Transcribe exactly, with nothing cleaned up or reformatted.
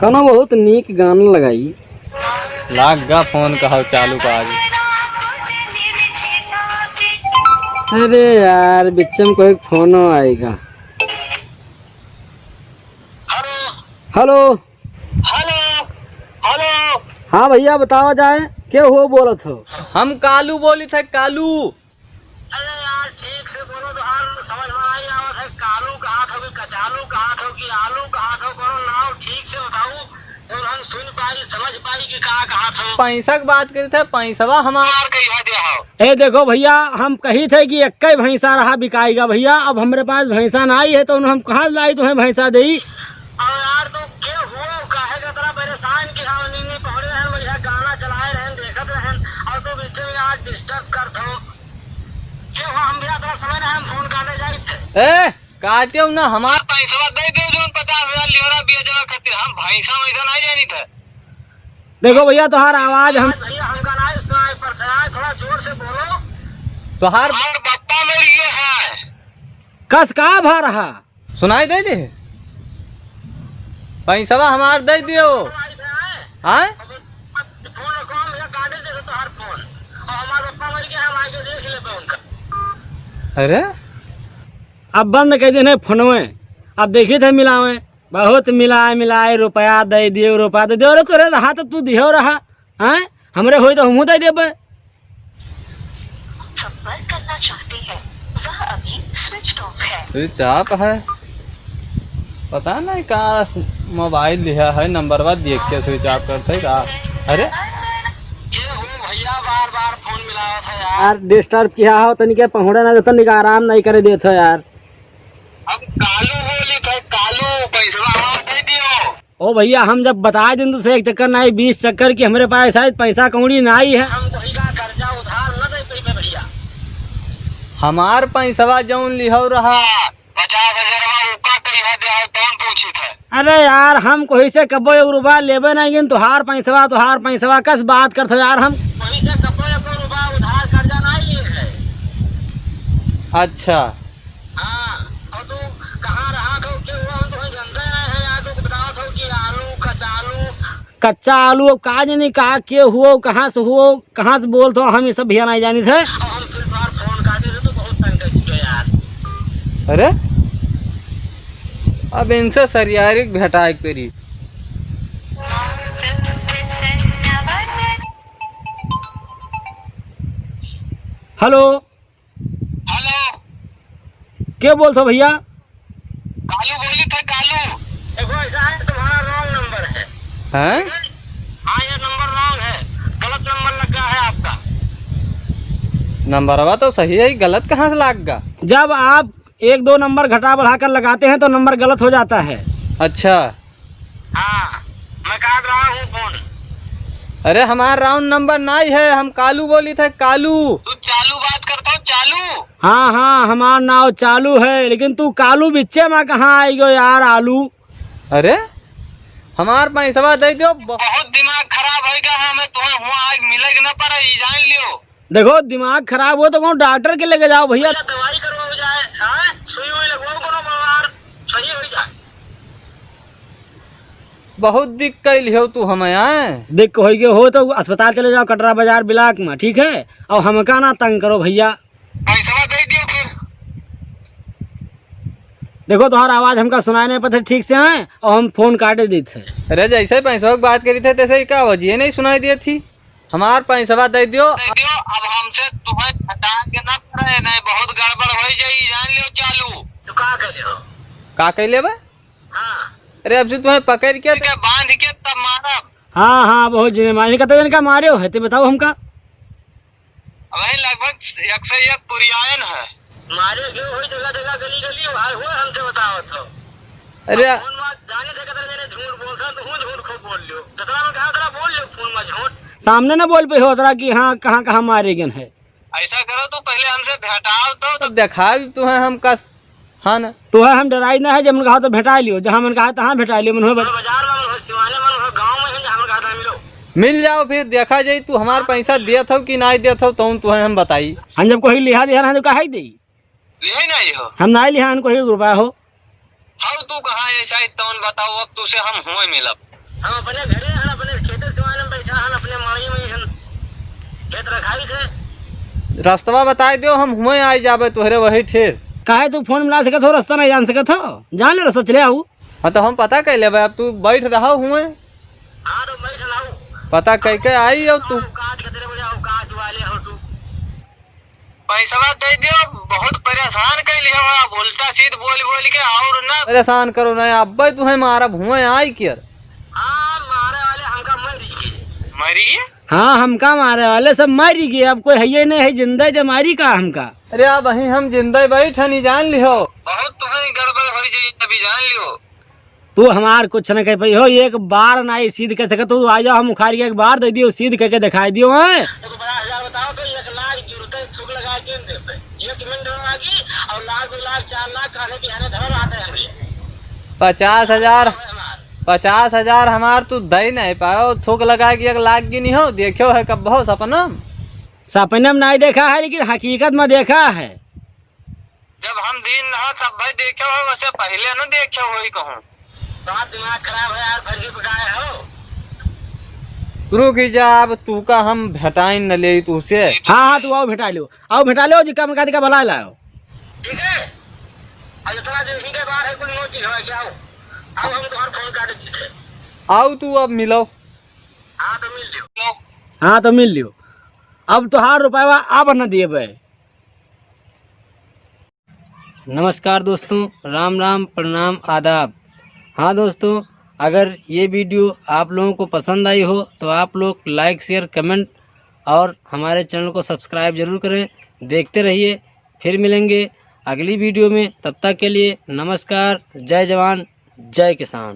कौनो बहुत नीक गाना लगाई। लाग गा फोन, कहो चालू का आज। अरे यार, बिच्चे में कोई फोन आएगा। हेलो। हेलो। हेलो। हाँ भैया, बतावा जाए, के हो बोलत हो? हम कालू बोलित है, कालू। अरे यार, ठीक से बोलो, तोहार समझ में नहीं आवत है। कालू कहात हो कि कचालू कहात हो कि आलू कहात हो, कोनो नाव ठीक से बताऊ, तो हम सुन पाई, समझ पाई कि का कहात हो। पैसा के बात करित है, पैसवा हमार कहिया दिया हो। ए देखो भैया, हम कहित है कि एक्कै भैंसा रहा बिकाइगा भैया, अब हमरे पास भैंसा नाई है तो हम कहाँ लाई तुम्हें भैंसा देई? और यार, तू के हुआ, काहे का इतना परेशान कि हम नीनी पहुड़े रहन, बढ़िया गाना चलाए रहन, देखत रहन, और तू बीच में यार डिस्टर्ब करत हो। के हुआ, हम भी इतना समय ना, हम फोन काटे जाइत है। ए, काटेउ ना, हमार पैसवा दे देउ, जौन पचास हजार लिहरा बिया जमा खातिर, हम भैंसा वैसा नहीं जानित है। देखो भैया, तोहार आवाज हम आज भैया, हमका ना सुनाई पड़त है, थोड़ा जोर से बोलो। तोहार हमार बप्पा मर गए हैं। कस का भा रहा? सुनाई दे दे। पैसवा हमार दे दियो। हाँ? अरे? अब बंद कर देने फोनवे। अब देखित है मिलावे। बहुत मिलाए मिलाए रुपया दे दियो, रुपया दे दियो। अरे तोरे रहा तो तू दियो रहा। हैं? हमरे होई तो हमहू दे देबे। संपर्क करना चाहते हैं, वह अभी switched off है। Switch off है? पता नहीं का मोबाइल लिहा है, नंबरवा देख के switch off करते का। अरे? के हो भैया, बार बार फोन मिलावत है यार। यार, डिस्टर्ब किया हो, तनिके पहुड़ा ना देता, निका आराम नहीं करे देत हो यार। अब कालू बोली थे, कालू, पैसवा हमार दे दियो। ओ भैया, हम जब बताए दिन तुसे एक चक्कर नाई, बीस चक्कर की हमरे पास शायद पैसा कौड़ी नाई है। हम कोई का कर्जा उधार न दे पइबे भैया। हमार पैसवा जौन लिहौ रहा, पचास हजारवा, ओका कहिया दे है, कौन पूछित है? अरे यार, हम कोई से कबो एक रुपया लेबे नहीं, लेकिन तुहार पैसवा, तुहार पैसवा, कस बात करत हो यार हम? कोई से कबो एक रुपया उधार कर्जा नहीं लिए है। अच्छा। हाँ, और तू कहाँ रहा था, के हुआ, हम तुम्हें जानते नहीं है यार, तू बताओ था कि आलू, कचालू। कच्चा आलू, अब का जानी का, के हुआ, कहाँ से हुआ, कहाँ से बोलत हो, हम ये सब भैया नहीं जानित है। अब हम फिर तुम्हारा फोन काटे थे, तो बहुत तंग कर चुके यार। अरे, अब इनसे सरियारी भेटाए के परी। हेलो। हेलो। के बोलत हो भैया? कालू बोलित है, कालू। देखो, ऐसा है, तुम्हारा wrong number है। हैं? हाँ, ये number wrong है, गलत number लग गया है आपका। नंबरवा तो सही है, गलत कहाँ से लाग गा? जब आप एक दो नंबर घटा बढ़ा कर लगाते हैं तो नंबर गलत हो जाता है। अच्छा। हाँ, मैं काट रहा हूँ फोन। अरे, हमार wrong number नाई है, हम कालू बोलित है, कालू। तू चालू बात करत हो, चालू? हाँ, हाँ, हमार नाव चालू है, लेकिन तू कालू बिच्चे मा कहाँ आई गयो यार, आलू? अरे, हमार पैसवा दे दियो। ब- बहुत दिमाग खराब होइ गया है, मैं तुम्हें हुआ आज मिले के न पड़े, ई जान लियो। देखो, दिमाग खराब हो तो कौनो डॉक्टर के लेके जाओ भैया। भैया, दवाई करवाओ जाए, हाँ? सुई वुई लगवाओ कोनो बीमार, सही हो जाए। बहुत दिक कइल हो तू हमें, आए? दिक होइ गए हो तो अस्पताल चले जाओ, कटरा बाजार ब्लॉक में, ठीक है? और हमका ना तंग करो भैया। पैसवा दे दियो फिर। देखो, तुम्हारा आवाज हमका सुनाई नहीं पड़त है ठीक से, आए? और हम फोन काटे देत है। अरे, जैसे पैसवा की बात करी थे, तैसे ही का आवाज ये नहीं सुनाई देत थी? हमार पैसवा दे दियो। दे दियो, अब हमसे तुम्हें घटा के ना करे, नहीं बहुत गड़बड़ हो जाई, जान लियो चालू। तू का कर लियो? का कर लेबे? हाँ। अरे, अब से तुम्हें पकड़ के ठीक है, बांध के तब मारब। हाँ, हाँ, बहुत जिने मारे, कितना जन का मारे हो, है ते बताओ हमका। वही लगभग एक सौ एक पुरियायन है। मारे के होई जगह जगह गली गली, भाई हो हमसे बताओ तो। अरे। अब फोन में जाने थे कितना जने झूठ बोलते हैं, तो हूँ झूठ खूब बोल लियो। जितना में कहा उतना बोल लियो फोन में झूठ। सामने ना बोल पे हो उतना कि हाँ, कहाँ कहाँ मारे गए हैं। ऐसा करो, तू पहले हमसे भेटाओ तो। तो दिखाई तुम्हें हम कस हाँ ना। तो है, हम डराई ना है, जब मन कहा तो भेटा लियो, जहाँ मन कहा तहाँ भेटा लियो, मन हो बस। बाजार में मन हो, सिवाने मन हो, गाँव में हो, जहाँ मन कहा तहाँ मिलो। मिल जाओ फिर, देखा जाई तू हमार पैसा देत हो कि नाई देत हो, तौन तुम्हें हम बताई। हम जब कोई लिहा दिहा ना तो काहे देई? लिहे ना हो। हम नाई लिहा, हम कोई रुपया हो। हाउ तू कहाँ ऐसा है, तौन बताओ, अब तुसे हम हुए मिलब। हम अपने घरे हन, अपने खेते सिवान में बैठा हन, अपने माई में हन, खेत रखाई थे। रस्तवा बताई दियो, हम हुए आई जाबे तोहरे वही ठेर। काहे तू फोन मिला सकत हो, रास्ता नहीं जान सकत हो? जान ले रास्ता, चले आऊ। हाँ, तो हम पता कर लेबे, अब तू बैठ रहा हुए। हाँ, तो बैठ रहा हूँ। पता कह के आई हो तू। औकात के तेरे को, औकात वाले हो तू। पैसवा दे दियो, बहुत परेशान कर लिया हो आप, उल्टा सीध बोल बोल के और ना। परेशान करो ना, अब्बे तुहे मारब, हुए आई के। हाँ, मारे वाले हमका मर गए। मर गए? हाँ, हमका मारे वाले सब मर गए, अब कोई है ये नहीं है जिंदा जे मारी का हमका। अरे अब वहीं हम जिंदा बैठ नहीं जान लिहो। बहुत तुम्हें गड़बड़ हो जाई, अभी जान लियो। तू हमार कुछ न कह पाई हो, एक बार ना ये सीध कह सकत, तू आ जाओ, हम उखाड़ के एक बार दे दियो, सीध कह के दिखाई दियो, हैं? तो बड़ा हजार बताओ तो एक लाख जुड़ते थूक लगा के दे दे। एक मिनट में लागी और लाख, दो लाख, चार लाख खाने पियाने धरम आते हैं भैया। पचास हजार, हमार। पचास हजार हमार तू दे नहीं पाओ, थूक लगा के एक लाख गिनी हो, देखो है कब हो सपना? सपना में नहीं देखा है, लेकिन हकीकत में देखा है। जब हम दिन रहा तब भाई देखे हो, वैसे पहले न देखे हो ही कहूँ। बात दिमाग खराब है यार, फर्जी पकाए हो। रुक ही जा, अब तू का हम भेटाइन न ले तू से। हाँ, हाँ, तू आओ भेटा लियो, आओ भेटा लियो, जी काम का दिका बुला लाओ। ठीक है, अब इतना दिन ही के बाहर है, कुल नोट लिखवा के आओ, आओ हम तुम्हारा फोन काट दीजिए। आओ तू अब मिलो। हाँ तो मिल लियो। हाँ तो मिल लियो, अब तोहार रुपया अब न दिए भाई। नमस्कार दोस्तों, राम राम, प्रणाम, आदाब। हाँ दोस्तों, अगर ये वीडियो आप लोगों को पसंद आई हो तो आप लोग लाइक, शेयर, कमेंट और हमारे चैनल को सब्सक्राइब जरूर करें। देखते रहिए, फिर मिलेंगे अगली वीडियो में। तब तक के लिए नमस्कार, जय जवान, जय किसान।